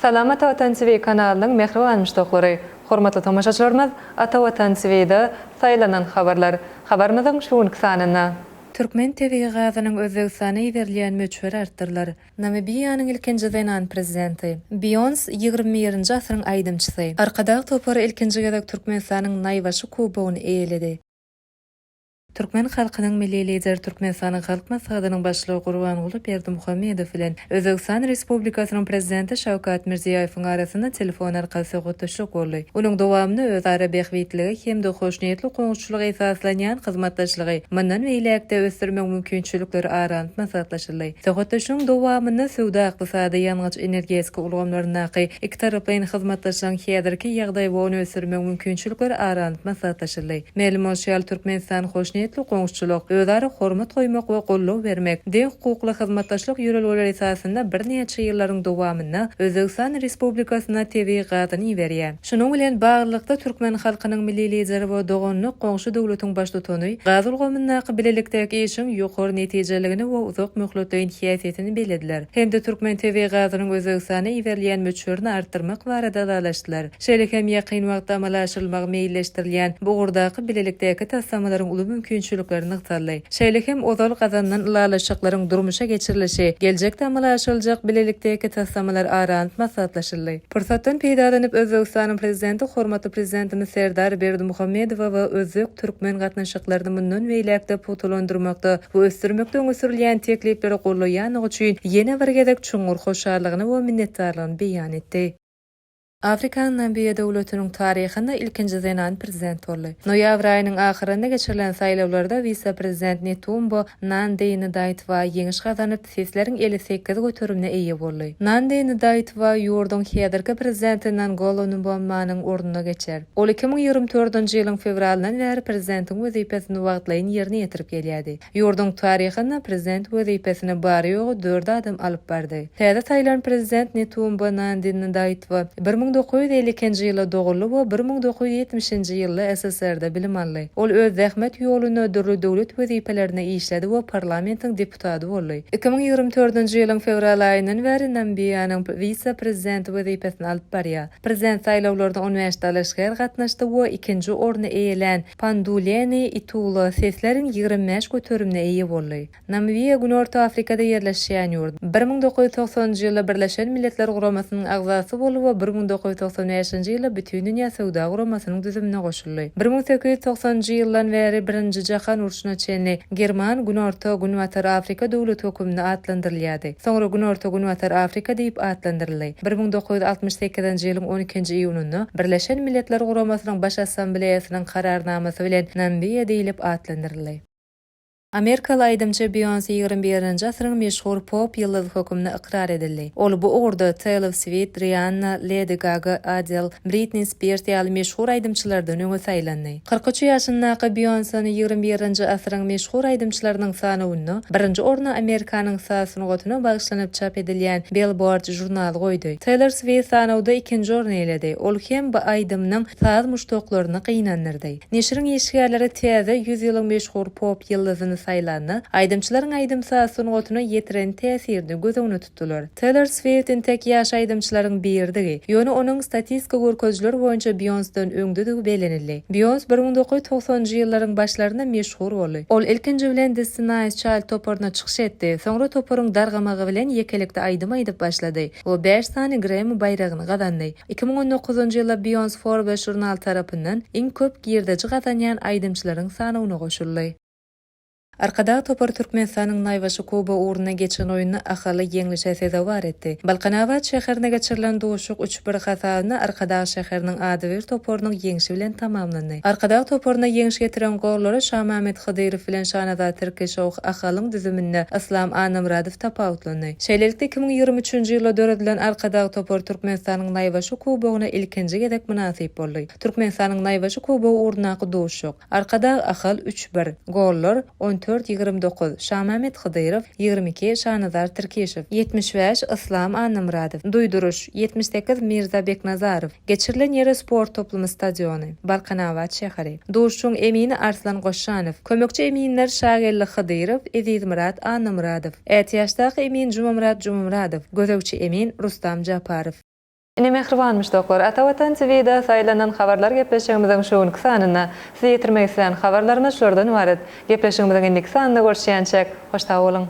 Salam Ata Watan TV kanalynyň mähriban muşdaklary! Hormatly tomaşaçylarymyz Ata Watan TV-de Saýlanan habarlar habarymyzyň şu günki sanynda. Türkmen tebigy gazynyň Özbegistana iberilýän möçberi artdyrylar. Namibiýanyň ilkinji zenan prezidenti. Beýons ýigrimi birinji asyryň aýdymçysy. Arkadag topary ilkinji gezek Türkmenistanyň Naýbaşy kubogyny eýeledi. Türkmen halkynyň Milli Lideri Türkmenistanyň Halk Maslahatynyň Başlygy Gurbanguly Berdimuhamedow bilen Özbegistan Respublikasynyň Prezidenti Şawkat Mirziýoýewiň arasynda telefon arkaly söhbetdeşlik boldy. Onuň dowamynda özara bähbitlige hem-de hoşniýetli goňşuçylyga esaslanýan hyzmatdaşlygy mundan beýläk-de ösdürmegiň mümkinçilikleri ara alnyp maslahatlaşyldy. Söhbetdeşligiň dowamynda söwda-ykdysady, ýangyç-energetika ulgamlaryndaky ikitaraplaýyn hyzmatdaşlygyň häzirki ýagdaýy we ony ösdürmegiň mümkinçilikleri ara alnyp maslahatlaşyldy. Mälim bolşy ýaly, Türkmenistan hoşniýetli goňşuçylyk, özara hormat goýmak we goldaw bermek, deňhukukly hyzmatdaşlyk ýörelgeleri esasynda birnäçe ýyllaryň dowamynda Özbegistan Respublikasyna tebigy gazyny iberýär. Şunuň bilen baglylykda, türkmen halkynyň Milli Lideri we doganlyk goňşy döwletiň Baştutany gaz ulgamyndaky bilelikdäki işiň ýokary netijeliligini we uzak möhletleýin häsiýetini bellediler hem-de türkmen tebigy gazynyň Özbegistana iberilýän möçberini artdyrmak barada ylalaşdylar. Şeýle hem ýakyn wagtda amala aşyrylmagy meýilleşdirilýän bu ugurdaky bilelikdäki taslamalaryň uly mümkinçilikleri nygtaldy. Şeýle hem ozal gazanylan ylalaşyklaryň durmuşa geçirilişi, geljekde amala aşyryljak bilelikdäki taslamalar ara alnyp maslahatlaşyldy. Pursatdan peýdalanyp, Özbegistanyň Prezidenti hormatly Prezidentimiz Serdar Berdimuhamedowa we özbek-türkmen gatnaşyklaryny mundan beýläk-de pugtalandyrmakda we ösdürmekde öňe sürülýän teklipleri goldaýandygy üçin ýene bir gezek çuňňur hoşallygyny we minnetdarlygyny beýan etdi. Afrikanyň Nambiýa döwletiniň taryhynda ilkinji zenan prezident boldy. Noýabr aýynyň ahyrynda geçirilen saýlawlarda wise-prezident Netumbo Nandi-Ndaýtwa ýeňiş gazanyp, sesleriň 58 göterimine eýe boldy. Nandi-Ndaýtwa ýurduň häzirki prezidenti Nangolo Nbommanyň ornuna geçer. Ol 2024-nji ýylyň fewralyndan bäri prezidentiň wezipesini wagtlaýyn ýerine ýetirip gelýärdi. Ýurduň taryhynda prezident wezipesini bary-ýogy dört adam alyp bardy. Täze saýlanan prezident Netumbo Nandi-Ndaýtwa 1952-nji ýylda doguldy we 1970-nji ýylda SSR-de bilim aldy. Ol öz zähmet ýolunda dürli döwlet wezipelerinde işledi we parlamentiň deputady boldy. 2024-nji ýylyň fewral aýyndan bäri Nambiýanyň wise-prezidenti wezipesini alyp barýar. Prezident saýlawlaryna on bäş dalaşgär gatnaşdy we ikinji orny eýelän Panduleni Itula sesleriň 25 göterimine eýe boldy. Namibiýa Günorta Afrikada ýerleşýän ýurt. 1990-njy ýylda Birleşen Milletler Guramasynyň agzasy boldy we 1995-nji ýylda Bütindünýä Söwda Guramasynyň düzümine goşuldy. 1890-njy ýyldan bäri Birinji Jahan urşuna çenli German Günorta, Günbatar Afrika döwleti höküminde atlandyrylýardy. Soňra Günorta-Günbatar Afrika diýip atlandyryldy. 1968-nji ýylyň on ikinji iýunynda Birleşen Milletler Guramasynyň Baş Assambleýasynyň Kararnamasy bilen Nambiýa diýlip atlandyryldy. Amerikaly aýdymçy Beýonse ýigrimi birinji asyryň meşhur pop ýyldyzy hökmünde ykrar edildi. Ol bu ugurda Teýlor Swift, Rianna, Ledi Gaga, Adel, Britni Spirs ýaly meşhur aýdymçylardan öňe saýlandy. 43 ýaşyndaky Beýonseni ýigrimi birinji asyryň meşhur aýdymçylarynyň sanawynda birinji orna Amerikanyň saz sungatyna bagyşlanyp çap edilýän Billboard žurnaly goýdy. Teýlor Swift sanawda ikinji orny eýeledi. Ol hem bu aýdymynyň saz muşdaklaryny gynandyrdy. Neşiriň işgärleri täze ýüzýylyň meşhur pop ýyldyzyny saýlanda, aýdymçylaryň aýdym-saz sungatyna ýetiren täsirini göz öňünde tutdular. Teýlor Swift entek ýaş aýdymçylaryň biridigi, ýöne onuň statistika görkezijileri boýunça Beýonsdan öňdedigi bellenildi. Beýons 1990-njy ýyllaryň başlarynda meşhur boldy. Ol ilkinji bilen Destiny's Child toparynda çykyş etdi, soňra toparyň dargamagy bilen ýekelikde aýdym aýdyp başlady we bäş sany Grammy baýragyny gazandy. 2019-njy ýylda Beýons Forbes žurnaly tarapyndan iň köp girdeji gazanýan aýdymçylaryň sanawyna goşuldy. Arkadag topary Türkmenistanyň Naýbaşy kubogy ugrunda geçen oýunda Ahaly ýeňlişe sezewar etdi. Balkanabat şäherinde geçirilen duşuşyk üç bir hasabynda Arkadag şäheriniň adybir toparynyň ýeňşi bilen tamamlandy. Arkadag toparyna ýeňiş getiren gollary Şamämmet Hydyrow bilen Şanazar Tirkişow, Ahalyň düzüminde Yslam Annamyradow tapawutlandy. Şeýlelikde, 2023-nji ýylda döredilen Arkadag topary Türkmenistanyň Naýbaşy kubogyna ilkinji gezek mynasyp boldy. Türkmenistanyň Naýbaşy kubogy ugrundaky duşuşyk. Arkadag, Ahal, üç, bir. Gollar, on dört, 29, Şamämmet Hydyrow, 22, Şanazar Tirkişow, 75, Yslam Annamyradow. Duýduryş, 78, Mirza Beknazarow. Geçirilen ýeri sport toplumy stadiony, Balkanabat şäheri. Duşuşygyň emini Arslan Goşşanow. Kömekçi eminler Şageldi Hydyrow, Ezizmyrat Annamyradow. Ätiýaçdaky emin Jumamyrat Jumamyradow. Gözegçi emin Rustam Japarow. Ine mähriban muşdaklar, Ata Watan TV-de saýlanan habarlar gepleşigimiziň şu günki sanynda size ýetirmek islän habarlarymyz şulardan ybarat. Gepleşigimiziň indiki sanynda görüşýänçäk, hoş sag boluň!